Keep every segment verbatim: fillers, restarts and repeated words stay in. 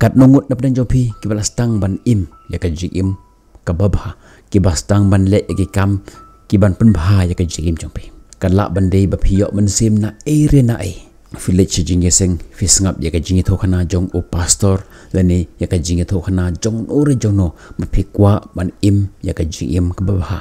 Katno ngut na pdeng jong phi kiba la sdang ban im ïa ka jingim kaba bha, kiba sdang ban leh ïa ki kam kiban pynbha ïa ka jingim jong phi? Ka lah ban dei ba phi ïoh mynsiem na ei re na ei. Phi leit sha jingïaseng, phi sngap ïa ka jingïathuhkhana jong u pastor lane ïa ka jingïathuhkhana jong no re jong no, ba phi kwah ban im ïa ka jingim kaba bha.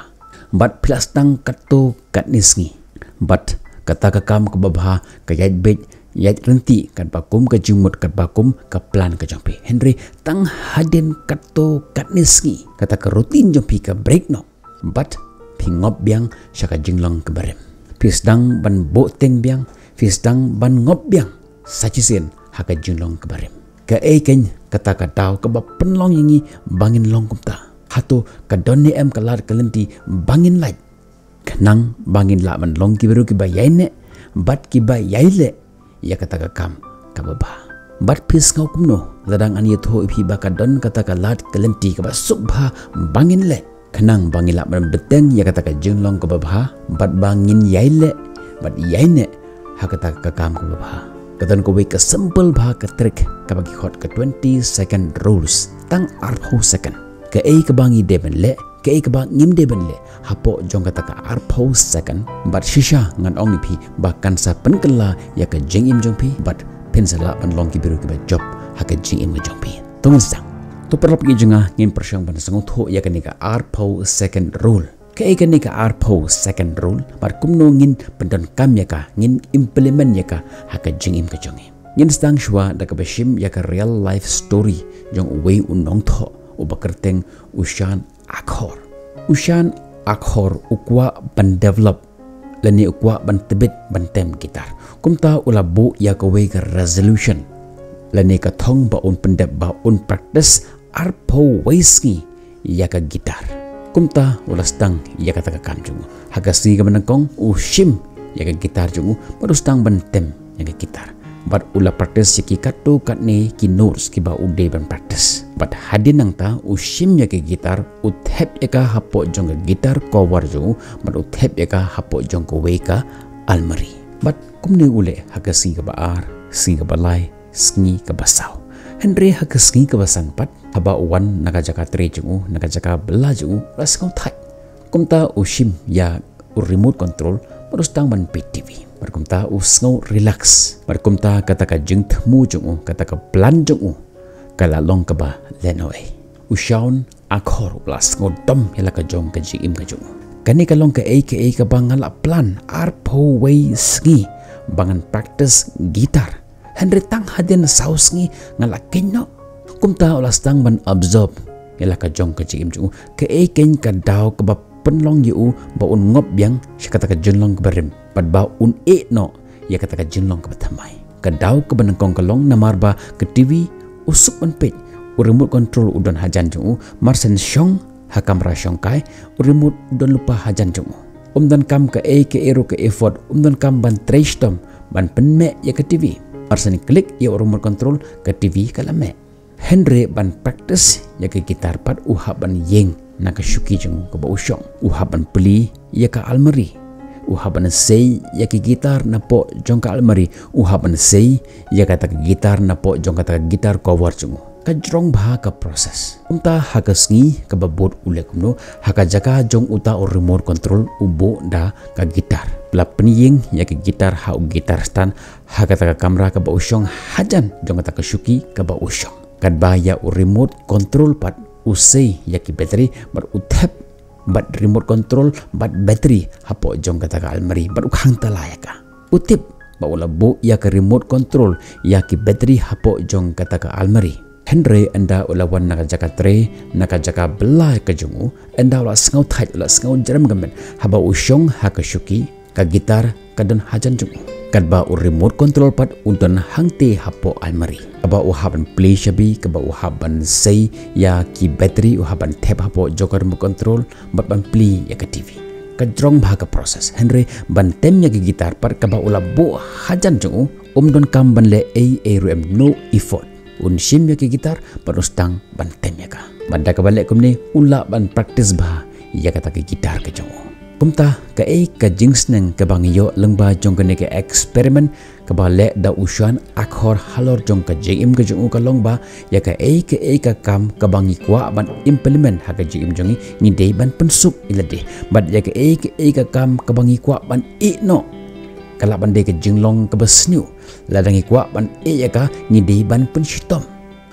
Bad phi la sdang katto katne sngi. Bad kata ka kam kaba bha ka ïaid beit ïaid ryntih katba kum ka jingmut, katba kum ka plan ka jong phi. Hynrei tang hadien katto katne sngi kata ka routine jong phi ka break noh. Bad phi ngop biang sha ka jinglong kaba rim. Phi sdang ban buh teng biang, phi sdang ban ngop biang sa shisien ha ka jinglong kaba rim. Kaei keiñ kata ka daw kaba pynlong ïa ngi ba ngin long kumta? Hato ka don ne em ka lad ka lynti ba ngin lait, khnang ba ngin lah ban long ki briew kiba ïaineh bad kiba ïaileh ïa kata ka kam kaba bha? Bad phi sngew kumno lada ngan ïathuh ïa phi ba ka don kata ka lad ka lynti kaba suk bha ba ngin leh, khnang ba ngin lah ban bteng ïa kata ka jinglong kaba bha bad ba ngin ïaileh bad ïaineh ha kata ka kam kaba bha? Ka don kawei ka simple bha ka trick kaba ki khot ka twenty second rules. Tang arphew second. Kaei kaba ngi dei ban leh, kaei kaba ngim dei ban leh hapoh jong kata ka arphew second, bad shisha ngan ong ïa phi ba kan sa pynkylla ïa ka jingim jong phi bad phin sa lah ban long ki briew kiba jop ha ka jingim ka jong phi. To ngin sdang. To paralok jong nga, ngin pyrshang ban sngewthuh ïa kane ka arphew second rule. Kaei kane ka arphew second rule bad kumno ngin pyndonkam ïa ka, ngin implement ïa ka ha ka jingim ka jong ngi? Ngin sdang shuwa da kaba shim ïa ka real life story jong uwei u nongthoh uba kyrteng u Shan Akhor. U Shan Akhor u kwah ban develop lane u kwah ban tbit ban tem guitar. Kumta u la buh ïa kawei ka resolution lane ka thong ba un pyndep ba un practice arphew wei sngi ïa ka guitar. Kumta u la sdang ïa kata ka kam jong u. Ha ka sngi kaba nyngkong u shim ïa ka guitar jong u bad u sdang ban tem ïa ka guitar. Bad u la practice ïa ki katto katne ki notes kiba u dei ban practice. Bad hadien nangta u shim ïa ka guitar, u thep ïa ka hapoh jong ka guitar cover jong u bad u thep ïa ka hapoh jong kawei ka almari. Bad kumne u leh ha ka sngi kaba ar, sngi kaba lai, sngi kaba saw. Hynrei ha ka sngi kaba san pat, haba u wan na ka jaka trei jong u, na ka jaka bylla jong u, u la sngewthait. Kumta u shim ïa u remote control bad u sdang ban peit T V. Bad kumta u sngew relax. Bad kumta kata ka jingthmu jong u, kata ka plan jong u ka la long kaba lehnohei. U Shan Akhor u la sngewdom ïa la ka jong ka jingim ka jong u. Kane ka long kaei kaei kaba nga la plan arphew wei sngi ba ngan practice guitar. Hynrei tang hadien saw sngi nga la kynnoh. Kumta u la sdang ban absorb ïa la ka jong ka jingim jong u, kaei keiñ ka daw kaba pynlong ïa u ba un ngop biang sha kata ka jinglong kaba rim bad ba un ïeh noh ïa kata ka jinglong kaba thymmai. Ka daw kaba nyngkong ka long namar ba ka T V u suk ban peit, u remote control u don hajan jong u, mar shen shong ha kamra shongkai, u remote u don lypa hajan jong u. Um donkam kaei kaei ruh ka effort, um donkam ban trei shitom ban pynmeh ïa ka T V. Mar shen klik ïa u remote control, ka T V ka la meh. Hynrei ban practice ïa ka guitar pat u hap ban ïeng na ka shuki jong u kaba u shong. U hap ban plie ïa ka almari. U hap ban sei ïa ka guitar napoh jong ka almari. U hap ban sei ïa kata ka guitar napoh jong kata ka guitar cover jong u. Ka jrong bha ka process. Kumta ha ka sngi kaba bud u leh kumno, ha ka jaka jong uta u remote control u buh da ka guitar. La pynïeng ïa ka guitar ha u guitar stand ha kata ka kamra kaba u shong hajan jong kata ka shuki kaba u shong. Katba ïa u remote control pat u sei ïa ki battery bad u thep bad remote control bad battery hapoh jong kata ka almari bad u khang tala ïa ka. U tip ba u la buh ïa ka remote control ïa ki battery hapoh jong kata ka almari. Hynrei ynda u la wan na ka jaka trei, na ka jaka bylla ka jong u, ynda u la sngewthait, u la sngewjrem ka met haba u shong ha ka shuki, ka guitar ka don hajan jong u. Katba u remote control pat u don hangtei hapoh almari. Kaba u hap ban plie shabi, kaba u hap ban sei ïa ki battery, u hap ban thep hapoh jong ka remote control bad ban plie ïa ka T V. Ka jrong bha ka process. Hynrei ban tem ïa ka guitar pat kaba u la buh hajan jong u, um donkam ban leh ei ei ruh em, no effort. Un shim ïa ka guitar bad u sdang ban tem ïa ka. Bad da kaba leh kumne u lah ban practice bha ïa kata ka guitar ka jong u. Kumta, kaei ka jingsneng kaba ngi ïoh lyngba jong kane ka experiment kaba leh da u Sean Akhor halor jong ka jingim ka jong u ka long ba ïa kaei kaei ka kam kaba ngi kwah ban implement ha ka jingim jong ngi, ngi dei ban pynsuk ïa lade. Bad ïa kaei kaei ka kam kaba ngi kwah ban ïeh noh, ka lah ban dei ka jinglong kaba sniew. Lada ngi kwah ban ïeh ïa ka, ngi dei ban pynshitom.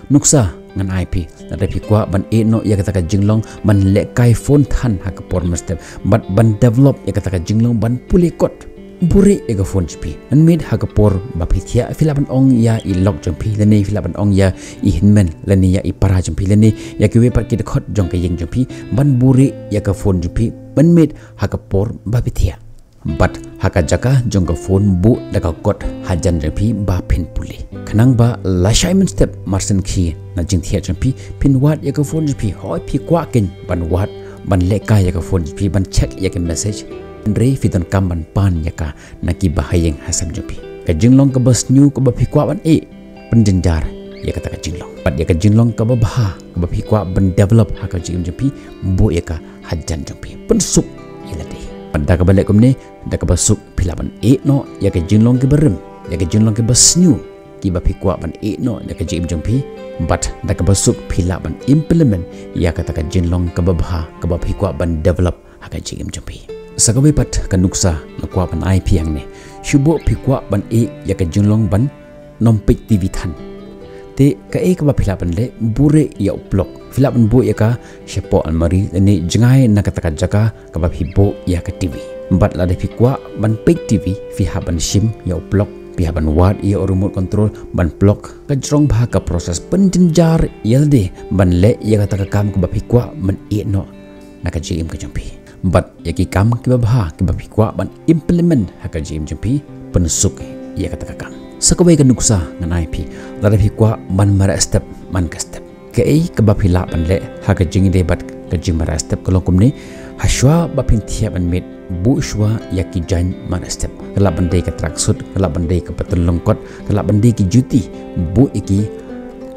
Nuksa, ngan ai phi, lada phi kwah ban ïeh noh ïa kata ka jinglong ban lehkai phone than ha ka por mynstep bad ban develop ïa kata ka jinglong ban pule kot, buhrieh ïa ka phone jong phi. Mynmiet ha ka por ba phi thiah, phi lah ban ong ïa i lok jong phi lane phi lah ban ong ïa i hynmen lane ïa i para jong phi lane ïa kiwei pat ki dkhot jong ka ïing jong phi ban buhrieh ïa ka phone jong phi mynmiet ha ka por ba phi thiah. Bad ha ka jaka jong ka phone, buh da ka kot hajan jong phi ba phin pule. Khnang ba lashai mynstep, marsien khie na jingthiah jong phi, phin wad ïa ka phone jong phi. Hooid, phi kwah keiñ ban wad, ban lehkai ïa ka phone jong phi, ban check ïa ka message, hynrei phi donkam ban pan ïa ka na ki bahaïing hasem jong phi. Ka jinglong kaba sniew kaba phi kwah ban ïeh, pynjynjar ïa kata ka jinglong. Bad ïa ka jinglong kaba bha kaba phi kwah ban develop ha ka jingim jong phi, buh ïa ka hajan jong phi. Pynsuk ïa lade. Bad da kaba leh kumne, da kaba suk phi lah ban ïeh noh ïa ka jinglong kiba rim, ïa ka jinglong kiba sniew kiba phi kwah ban ïeh noh ïa ka jingim jong phi. Bad da kaba suk phi lah ban implement ïa kata ka jinglong kaba bha kaba phi kwah ban develop ha ka jingim jong phi. Sa kawei pat ka nuksa nga kwah ban ai phi hangne. Shu buh phi kwah ban ïeh ïa ka jinglong ban nym peit TV than. Te kaei kaba phi lah ban leh, buhrieh ïa u plok. Phi lah ban buh ïa ka shapoh almari lane jngai na kata ka jaka kaba phi buh ïa ka TV. Bad lada phi kwah ban peit TV, phi hap ban shim ïa u plok, phi hap ban wad ïa u remote control ban plok. Ka jrong bha ka process pynjynjar ïa lade ban leh ïa kata ka kam kaba phi kwah ban ïeh noh na ka jingim ka jong phi. Bad ïa ki kam kiba bha kiba phi kwah ban implement ha ka jingim jong phi, pynsuk ïa kata ka kam. Sa kawei ka nuksa ngan ai phi, lada phi kwah ban mareh step, man ka step. Kaei kaba phi lah ban leh ha ka jingïadei bad ka jingmareh step ka long kumne. Hashuwa ba phin thiah ban miet, buh shuwa ïa ki jaiñ mareh step. Ka lah ban dei ka tracksuit, ka lah ban dei ka patlun lyngkot, ka lah ban dei ki juti. Buh ïa ki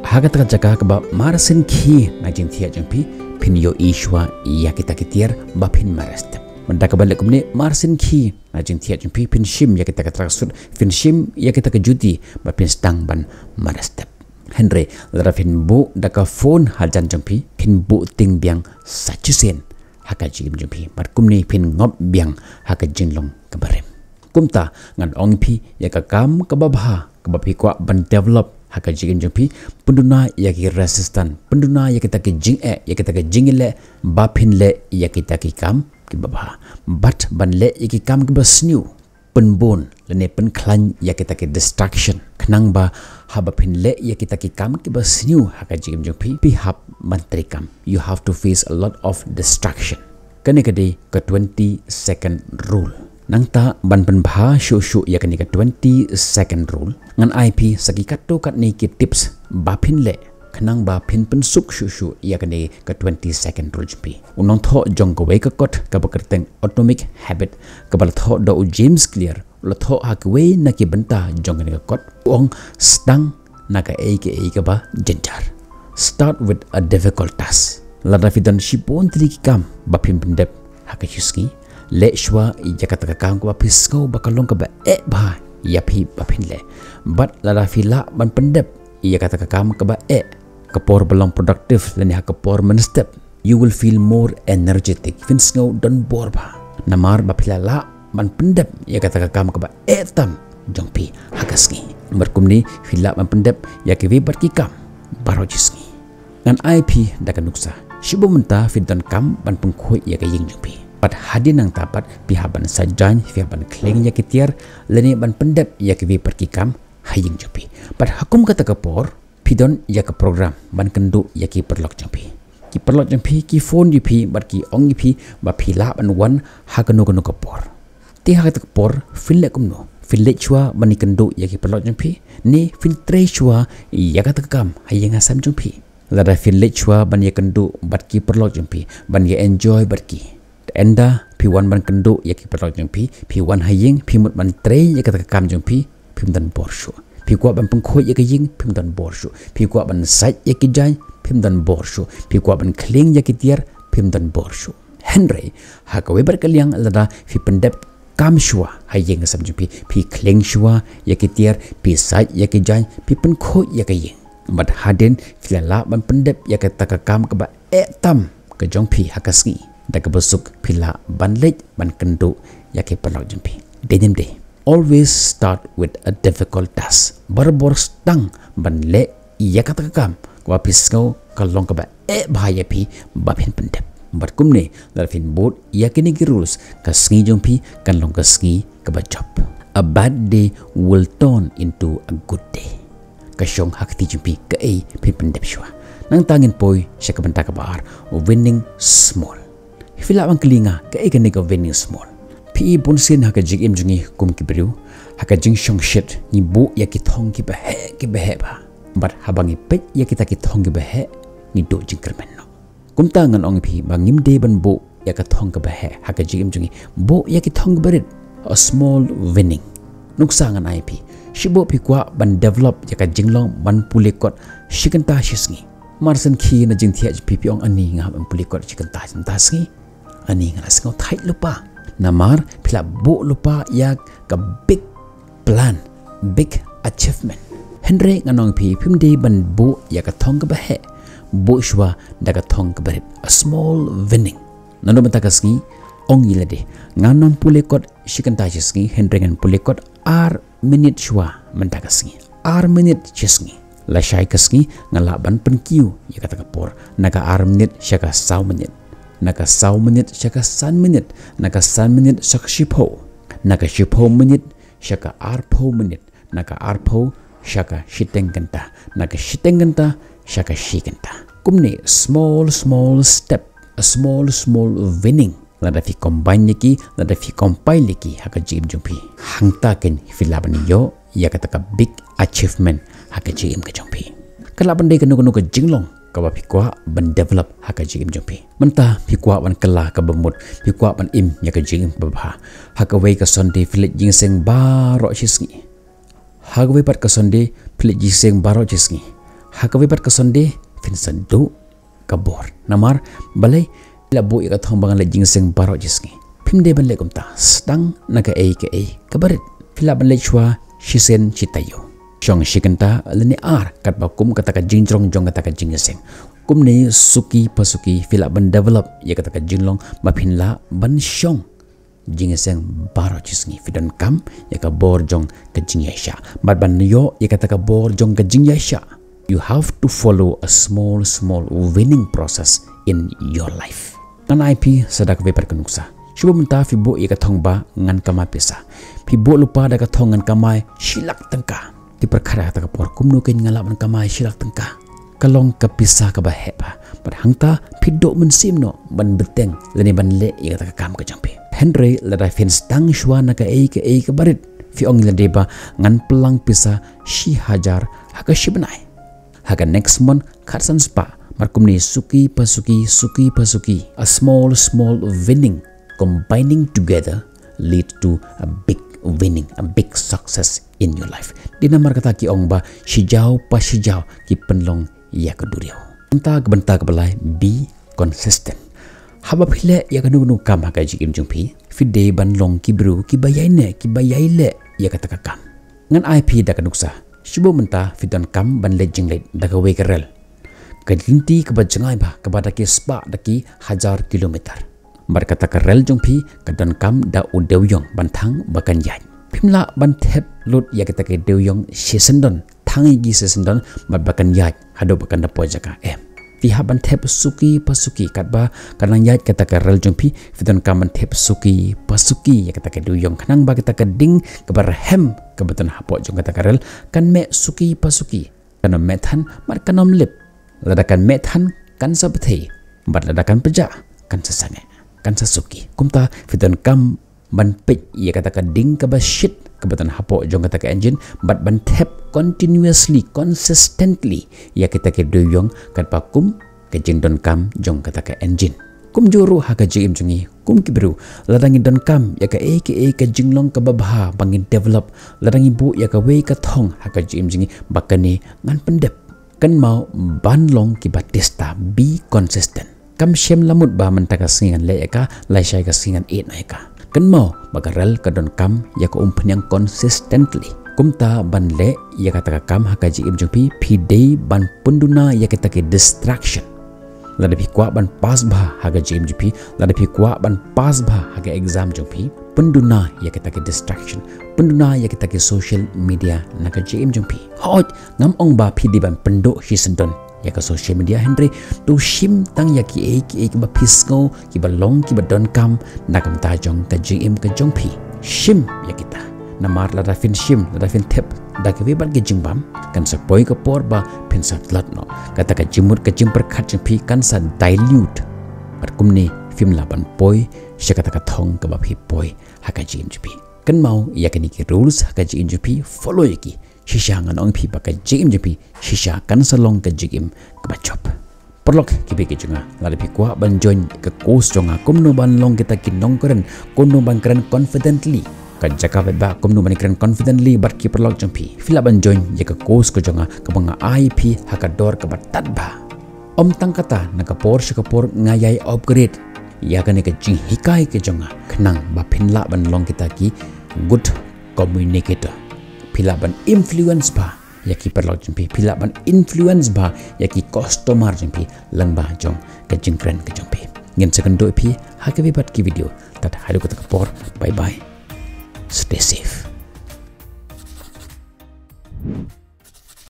ha kata ka jaka kaba marsien khie na jingthiah jong phi, phin ïohi shuwa ïa kita ki tiar ba phin mareh step. Bad da kaba leh kumne, marsien khie na jingthiah jong phi, phin shim ïa kita ka tracksuit, phin shim ïa kita ki juti ba phin sdang ban mareh step. Hynrei lada phin buh da ka phone hajan jong phi, phin buh tieng biang sa shisien ha ka jingim jong phi. Bad kumne phin ngop biang ha ka jinglong kaba rim. Kumta ngan ong phi, ïa ka kam kaba bha kaba phi kwah ban develop ha ka jingim jong phi, pynduna ïa ki resistance, pynduna ïa kita ki jingeh, ïa kita ki jingeh leh ba phin leh ïa kita ki kam kiba bha. Bad ban leh ïa ki kam kiba sniew, pynbun lane pynkhlaiñ ïa kita ki distraction. Khnang ba haba phin leh ïa kita ki kam kiba sniew ha ka jingim jong phi, phi hap ban treikam. You have to face a lot of distraction. Kane ka dei ka twenty second rule. Nangta ban pynbha shuh shuh ïa kane ka twenty second rule, ngan ai phi sa ki katto katne ki tips ba phin leh khnang ba phin pynsuk shuh shuh ïa kane ka twenty second rule jong phi. U nongthoh jong kawei ka kot kaba kyrteng Atomic Habit, kaba la thoh da u James Clear, u la thoh ha kawei na ki bynta jong kane ka kot. U ong, sdang na kaei kaei kaba jynjar. Start with a difficult task. Lada phi don shibun tylli ki kam ba phin pyndep ha ka shi sngi, leh shuwa ïa kata ka kam kaba phi sngew ba ka long kaba eh bha ïa phi ba phin leh. Bad lada phi lah ban pyndep ïa kata ka kam kaba eh ha ka por ba long productive lane ha ka por mynstep, you will feel more energetic. Phin sngew donbor bha. Namar ba phi la lah ban pyndep ïa kata ka kam kaba eh tam jong phi ha ka sngi. Bad kumne phi lah ban pyndep ïa kiwei pat ki kam baroh shi sngi. Ngan ai phi da ka nuksa. Shibun mynta phi donkam ban pynkhuid ïa ka ïing jong phi. Bad hadien nangta pat phi hap ban sait jaiñ, phi hap ban khlieng ïa ki tiar lane ban pyndep ïa kiwei pat ki kam ha ïing jong phi. Bad ha kum kata ka por phi don ïa ka program ban kynduh ïa ki paralok jong phi. Ki paralok jong phi ki phone ïa phi bad ki ong ïa phi ba phi lah ban wan ha kano kano ka por. Te ha kata ka por phin leh kumno? Phin leit shuwa ban ïakynduh ïa ki paralok jong phi, ne phin trei shuwa ïa kata ka kam ha ïing ha sem jong phi? Lada phin leit shuwa ban ïakynduh bad ki paralok jong phi, ban ïa enjoy bad ki, te ynda phi wan ban kynduh ïa ki paralok jong phi, phi wan ha ïing, phi mut ban trei ïa kata ka kam jong phi, phim don bor shuh. Phi kwah ban pynkhuid ïa ka ïing, phim don bor shuh. Phi kwah ban sait ïa ki jaiñ, phim don bor shuh. Phi kwah ban khlieng ïa ki tiar, phim don bor shuh. Hynrei ha kawei pat ka liang, lada phi pyndep kam shuwa ha ïing ha sem jong phi, phi khlieng shuwa ïa ki tiar, phi sait ïa ki jaiñ, phi pynkhuid ïa ka ïing. Bad hadien phi la lah ban pyndep ïa kata ka kam kaba eh tam ka jong phi ha ka sngi, da kaba suk phi lah ban leit ban kynduh ïa ki paralok jong phi. Dei ne em dei? Always start with a difficult task. Barabor sdang ban leh ïa kata ka kam kaba phi sngew ka long kaba eh bha ïa phi ba phin pyndep. Bad kumne, lada phin bud ïa kine ki rules, ka sngi jong phi kan long ka sngi kaba jop. A bad day will turn into a good day. Ka shong ha ka kti jong phi kaei phin pyndep shuwa. Nangta ngin poi sha ka bynta kaba ar, winning small. Phi lah ban kylli nga, kaei kane ka winning small? Phi i, bunsien ha ka jingim jong ngi kum ki briew, ha ka jingshongshit ngi buh ïa ki thong kiba heh, kiba heh bha. Bad haba ngi peit ïa kita ki thong kiba heh, ngi duh jingkyrmen noh. Kumta ngan ong ïa phi ba ngim dei ban buh ïa ka thong kaba heh ha ka jingim jong ngi. Buh ïa ki thong kiba rit. A small winning. Nuksa ngan ai ïa phi. Shibun phi kwah ban develop ïa ka jinglong ban pule kot shi kynta shi sngi. Mar shen khie na jingthiah jong phi, phi ong, ani nga hap ban pule kot shi kynta shi kynta sngi, ani nga la sngew thait lypa. Namar phi la buh lypa ïa ka big plan, big achievement. Hynrei ngan ong ïa phi, phim dei ban buh ïa ka thong kaba heh. Buh shuwa da ka thong kaba rit. A small winning. Naduh mynta ka sngi, ong ïa lade, ngan ym pule kot shi kynta shi sngi, hynrei ngan pule kot ar minit shuwa mynta ka sngi. Ar minit shi sngi. Lashai ka sngi nga lah ban pynkiew ïa kata ka por na ka ar minit sha ka saw minit, na ka saw minit sha ka san minit, na ka san minit sha ka shiphew, na ka shiphew minit sha ka arphew minit, na ka arphew sha ka shiteng kynta, na ka shiteng kynta sha ka shi kynta. Kumne, small small step, a small small winning. Lada phi combine ïa ki, lada phi compile ïa ki ha ka jingim jong phi, hangta keiñ phi lah ban ïoh ïa kata ka big achievement ha ka jingim ka jong phi. Ka lah ban dei kano kano ka jinglong kaba phi kwah ban develop ha ka jingim jong phi. Mynta phi kwah ban kylla kaba mut, phi kwah ban im ïa ka jingim kaba bha. Ha kawei ka Sunday phi leit jingïaseng baroh shi sngi. Ha kawei pat ka Sunday phi leit jingïaseng baroh shi sngi. Ha kawei pat ka Sunday phin sa duh ka bor. Namar balei? La buh ïa ka thong ba ngan leit jingïaseng baroh shi sngi. Phim dei ban leh kumta. Sdang na kaei kaei kaba rit. Phi lah ban leit shuwa shisien shi taïew, shong shi kynta lane ar, katba kum kata ka jingjrong jong kata ka jingïaseng. Kumne suki pa suki phi lah ban develop ïa kata ka jinglong ba phin lah ban shong jingïaseng baroh shi sngi. Phi donkam ïa ka bor jong ka jingïaishah. Bad ban ïoh ïa kata ka bor jong ka jingïaishah, you have to follow a small small winning process in your life. Ngan ai phi sa da kawei pat ka nuksa. Shibun mynta phi buh ïa ka thong ba ngan kamai pisa. Phi buh lypa da ka thong ngan kamai shi lak tyngka. Phi pyrkhat ha kata ka por, kumno keiñ nga lah ban kamai shi lak tyngka? Ka long ka pisa kaba heh bha. Bad hangta phi duh mynsiem noh ban bteng lane ban leh ïa kata ka kam ka jong phi. Hynrei lada phin sdang shuwa na kaei kaei kaba rit, phi ong ïa lade ba ngan pynlang pisa shi hajar ha ka shi bnai, ha ka next month khatsan spah. Bad kumne suki pa suki, suki pa suki, a small small winning combining together lead to a big winning, a big success in your life. Dei namar kata ki ong ba shi jaw pa shi jaw ki pynlong ïa ka duriaw. Nangta ka bynta kaba lai, be consistent. Haba phi leh ïa kano kano ka kam ha ka jingim jong phi, phi dei ban long ki briew kiba ïaineh, kiba ïaileh ïa kata ka kam. Ngan ai phi da ka nuksa. Shibun mynta phi donkam ban leit jingleit da kawei ka rel, ka lynti kaba jngai bha, kaba da ki spah da ki hajar kilometer. Bad kata ka rel jong phi ka donkam da u dewïong ban thang ba kan ïaid. Phim lah ban thep lut ïa kata ka dewïong shisyndon, thang ïa ki shisyndon bad ba kan ïaid haduh ba kan da poi jaka, em. Phi hap ban thep suki pa suki, katba ka nang ïaid kata ka rel jong phi, phi donkam ban thep suki pa suki ïa kata ka dewïong, khnang ba kata ka ding kaba rhem kaba don hapoh jong kata ka rel kan meh suki pa suki. Kan ym meh than bad kan ym lip. Lada kan meh than kan sa bthei, bad lada kan pjah kan sa sangeh, kan sa suki. Kumta phi donkam ban peit ïa kata ka ding kaba shit kaba don hapoh jong kata ka engine, bad ban thep continuously, consistently ïa kita ki dewïong katba kum ka jingdonkam jong kata ka engine. Kumjuh ruh ha ka jingim jong ngi kum ki briew, lada ngi donkam ïa kaei kaei ka jinglong kaba bha ba ngi develop, lada ngi buh ïa kawei ka thong ha ka jingim jong ngi ba kane ngan pyndep, kynmaw ban long kiba tista, be consistent. Kam shym la mut ba mynta ka sngi ngan leh ïa ka, lashai ka sngi ngan ïeh noh ïa ka. Kynmaw ba ka rel ka donkam ïa ka umphniang consistently. Kumta ban leh ïa kata ka kam ha ka jingim jong phi, phi dei ban pynduna ïa kita ki distraction. Lada phi kwah ban pass bha ha ka jingim jong phi, lada phi kwah ban pass bha ha ka exam jong phi, pynduna ïa kita ki distraction, pynduna ïa kita ki social media na ka jingim jong phi. Hooid, ngam ong ba phi dei ban pynduh shisyndon ïa ka social media, hynrei to shim tang ïa kiei kiei kiba phi sngew, kiba long kiba donkam na ka bynta jong ka jingim ka jong phi. Shim ïa kita. Namar lada phin shim, lada phin thep da kiwei pat ki jingbam, kan sa poi ka por ba phin sa tlot noh. Kata ka jingmut ka jingpyrkhat jong phi kan sa dilute. Bad kumne phim lah ban poi sha kata ka thong kaba phi poi ha ka jingim jong phi. Kynmaw ïa kine ki rules ha ka jingim jong phi, follow ïa ki. Shisha ngan ong ïa phi ba ka jingim jong phi shisha kan sa long ka jingim kaba jop. Paralok kiba ïeit ki jong nga, lada phi kwah ban join ka course jong nga, kumno ban long kita ki nongkren, kumno ban kren confidently, ka jaka ba, kumno ban kren confidently bad ki paralok jong phi, phi lah ban join ïa ka course ka jong nga kaba nga ai ïa phi ha ka dor kaba tad bha. Ym tang kata, na ka por sha ka por nga ïai upgrade ïa kane ka jinghikai ka jong nga, khnang ba phin lah ban long kita ki good communicator. Phi lah ban influence bha ïa ki paralok jong phi, phi lah ban influence bha ïa ki customer jong phi lyngba jong ka jingkren ka jong phi. Ngin sa ïakynduh ïa phi ha kiwei pat ki video. Tad haduh kata ka por, bye bye. Stay safe.